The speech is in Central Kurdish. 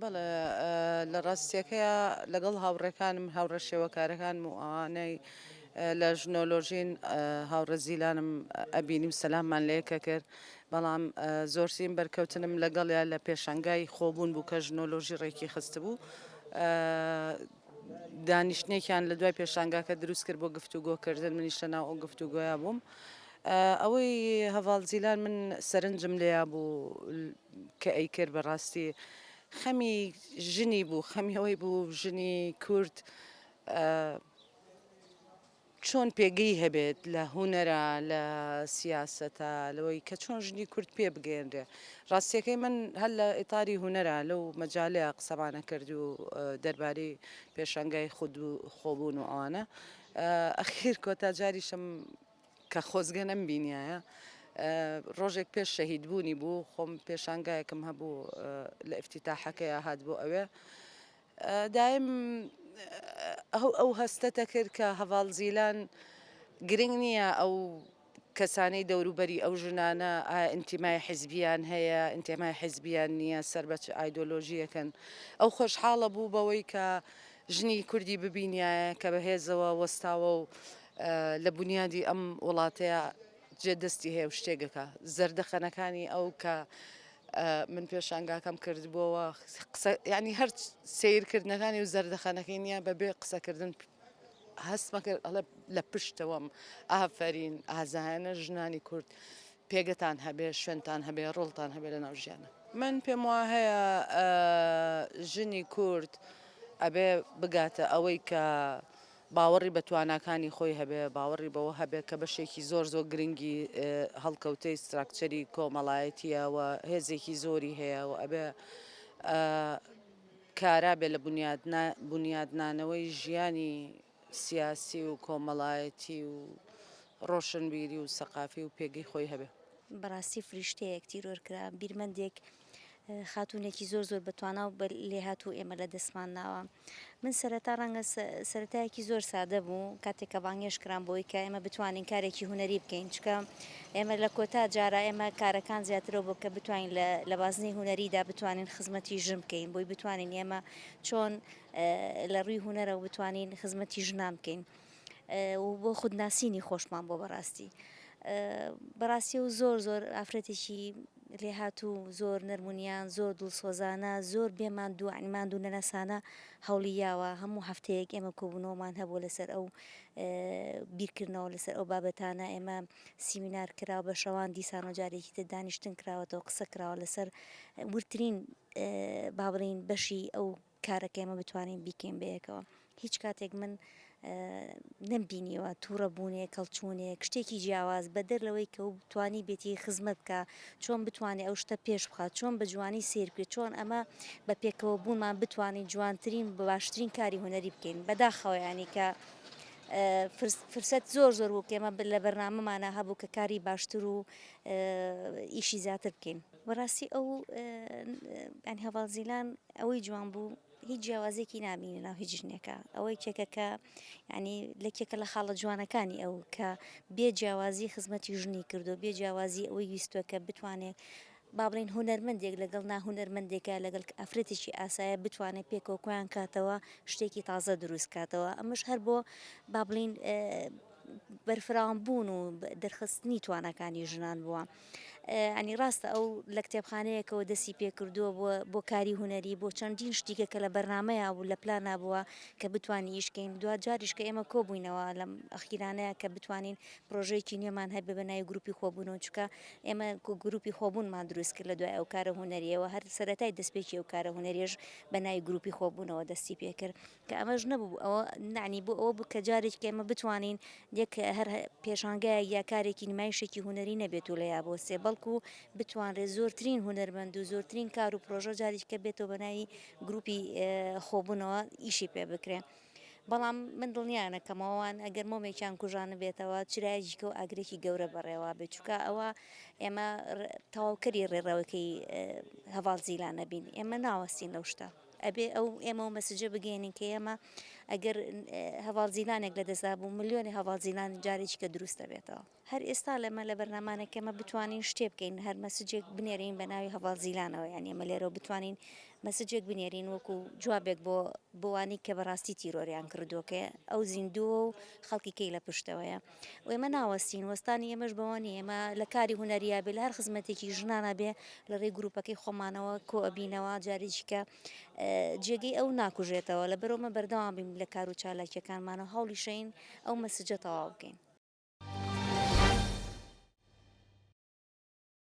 بەڵێ لە ڕاستیەکەیا لەگەڵ هاوڕێکانم هاوڕێ شێوەکارەکانم و ئەوانەی لە ژنۆلۆژین هاوڕێ زیلانم ئەبینی و سەلاممان لە یەکە کرد بەڵام زۆرترین بەرکەوتنم لەگەڵیا لە پێشانگای خۆبوون بوو کە ژنۆلۆژی ڕێکی خستبوو دانیشتنێکیان لە دوای پێشانگاکە دروست کرد بۆ گفتوگۆکردن منیش لە ناو ئەو گفتوگۆیا بووم ئەوەی هەڤاڵ زیلان من سەرنجم لێیا بوو کە ئەیکرد بەڕاستی خەمی ژنی بوو خەمی ئەوەی بوو ژنی کورد چۆن پێگەی هەبێت لە هونەرا لە سیاسەتا لەوەی کە چۆن ژنی کورد پێ بگەیەنرێ ڕاستیەکەی من هەر لە ئیتاری هونەرا لەو مەجالەیا قسەمانە کرد و دەربارەی پێشانگای خود و خۆبوون و ئەوانە ئەخیر کۆتا جاریشم کە خۆزگە نەمبینیایە ڕۆژێک پێش شەهید بوونی بوو خۆم پێشانگایەکم هەبوو لە ئیفتیتاحەکەیا هات بۆ ئەوێ دایم ئەو هەستەتە کرد کە هەڤاڵ زیلان گرنگ نییە ئەو کەسانەی دەوروبەری ئەو ژنانە ئایا ئینتیمای حیزبیان هەیە ئینتیمای حیزبیان نییە سەر بە چ ئایدۆلۆژیەکەن ئەو خۆشحاڵە بوو بەوەی کە ژنی کوردی ببینیایە کە بەهێزەوە وەستاوە و لە بونیادی ئەم وڵاتەیە جێ دەستی هەیە و شتێک ئەکا زەردەخەنەکانی ئەو کە من پێشانگاکەم کردبووەوە قسە یعنی هەر سیرکردنەکانی و زەردەخەنەکەی نییە بەبێ قسەکردن هەستمە کرد ئەڵێ لە پشتەوەم ئافەرین ئازایانە ژنانی کورد پێگەتان هەبێ شوێنتان هەبێ ڕۆڵتان هەبێ لە ناو ژیانە. من پێم وا هەیە ژنی کورد ئەبێ بگاتە ئەوەی کە باوەڕی بە تواناکانی خۆی هەبێ، باوەڕی بەوە هەبێ کە بەشێکی زۆر زۆر گرنگی هەڵکەوتەی ستراکچەری کۆمەڵایەتییە و هێزێکی زۆری هەیە و ئەبێ کارا بێ لە بونیادنانەوەی ژیانی سیاسی و کۆمەڵایەتی و ڕۆشنبیری و سەقافی و پێگەی خۆی هەبێ. بەڕاستی فریشتەیەک تیرۆر کرا، بیرمەندێک خاتوونێکی زۆر زۆر بەتوانا و لێهاتوو ئێمە لە دەستمان ناوە. من سەرەتا ڕەنگە سەرەتایەکی زۆر سادە بوو کاتێک کە بانگێش کرام بۆی کە ئێمە بتوانین کارێکی هونەری بکەین چکە ئێمە لە کۆتا جارا ئێمە کارەکان زیاترەوە بۆ کە بتوانین لە بازنەی هونەریدا بتوانین خزمەتی ژن بکەین بۆی بتوانین ئێمە چۆن لە ڕووی هونەرەوە بتوانین خزمەتی ژنان بکەین و بۆ خودناسینی خۆشمان بۆ بەڕاستی بەڕاستی و زۆر زۆر ئافرەتێکی لێهاتوو زۆر نەرمونیان زۆر دڵسۆزانە زۆر بێ ماندوو یانی ماندوو نەناسانە هەوڵی یاوە هەموو هەفتەیەک ئێمە کۆبوونەوەمان هەبوو لەسەر ئەو بیرکردنەوە لەسەر ئەو بابەتانە ئێمە سیمینار کرا بە شەوان دیسان و جارێکی تر دانیشتن کراوەتەوە قسە کراوە لەسەر وردترین با بڵێین بەشی ئەو کارەکە ئێمە بتوانین بیکەین بەیەکەوە هیچ کاتێک من نەمبینیوە تووڕە بوونێک کەڵچوونێک شتێکی جیاواز بەدەر لەوەی کە و توانی بێتی خزمەت بکە چۆن بتوانێت ئەو شتە پێش بخات چۆن بە جوانی سیر بکرێت چۆن ئەمە بە پێکەوە بوونمان بتوانین جوانترین باشترین کاری هونەری بکەین بەداخەوە ینی کە فرسەت زۆر زۆر بوو کە ئێمە لە بەرنامەمانە هەبوو کە کاری باشتر و ئیشی زیاتر بکەین بەڕاستی ئەو ینی هەڤاڵ زیلان ئەوەی جوان بوو هیچ جیاوازێکی نابینی ناو هیچ ژنێکە ئەوەی کێکە کە ینی لە کێکە لە خاڵە جوانەکانی ئەو کە بێ جیاوازی خزمەتی ژنی کردو بێ جیاوازی ئەوەی ویستوە کە بتوانێت با بڵێین هونەرمەندێک لەگەڵ ناهونەرمەندێکە لەگەڵ ئافرەتێکی ئاسایە بتوانێت پێکەوە کۆیان کاتەوە شتێکی تازە دروست کاتەوە ئەمەش هەر بۆ با بڵین بەرفراوان بوون و دەرخستنی تواناکانی ژنان بووە. ئەنی ڕاستە ئەو لە کتێبخانەیەکەوە دەستی پێکردووە بۆ بۆ کاری هونەری بۆ چەندین شتیکە کە لە بەرنمەیە بوو لە پلانە بووە کە بتوانین ئیشکەین دوا جاریش کە ئێمە کۆبووینەوە لەم ئەخیرانەیە کە بتوانین پرۆژەیەکی نوێمان هەبێ بە ناوی گروپی خۆبوونەوە چونکە ئێمە گروپی خۆبوونمان دروست کرد لە دوای ئەو کارە هونەریەوە هەر سەرەتای دەستپێکی ئەو کارە هونەریەش بە ناوی گروپی خۆبوونەوە دەستی پێکرد کە ئەمەش نەبوو ئەوە نعنی بۆ ئەوە بوو کە جارێک ئێمە بتوانین یەک هەر پێشانگایەک یا کارێکی نمایشێکی هونەری نەبێت و لە یا بۆسێ بەڵکو بتوانرێت زۆرترین هونەرمەند و زۆرترین کار و پرۆژە جارێکە بێتەوە بە ناوی گروپی خۆبوونەوە ئیشی پێ بکرێ. بەڵام من دڵنیا نەکەمەوە وان ئەگەر مۆمێکیان کوژانبێتەوە چرایەکی کە و ئاگرێکی گەورە بەڕێوە بێت چونکە ئەوە ئێمە تەواوکەری ڕێڕەوەکەی هەڤاڵ زیلانە بین ئێمە ناوەستین لەو شتە ئەبێ ئەو ئێمە و مەسجە بگەێنین کە ئێمە ئەگەر هەڤاڵ زیلانێک لە دەستدا بوو ملیۆنی هەڤاڵ زیلان جارێکی کە دروست دەبێتەوە هەر ئێستا لەمە لە بەرنامانەکەمە بتوانین شتێ بکەین هەر مەسجێک بنێرین بە ناوی هەڤاڵ زیلانەوە یان ئێمە لێرەوە بتوانین. مەسجێک بنێرین وەکو جوابێک بۆ بۆوانی کە بەڕاستی تیرۆریان کردووە کە ئەو زیندووە و خەڵکی کەی لە پشتەوەیە و ئێمە ناوەستین وەستانی ئێمەش بەوە نیە ئێمە لە کاری هونەرییا بێ لە هەر خزمەتێکی ژنانە بێ لە ڕێی گروپەکەی خۆمانەوە کۆ ئەبینەوە جارێکی کە جێگەی ئەو ناکوژێتەوە لەبەرئەوە ئێمە بەردەوام بین لە کار و چالاکیەکانمان و هەوڵیشەین ئەو مەسجە تەواو بکەین.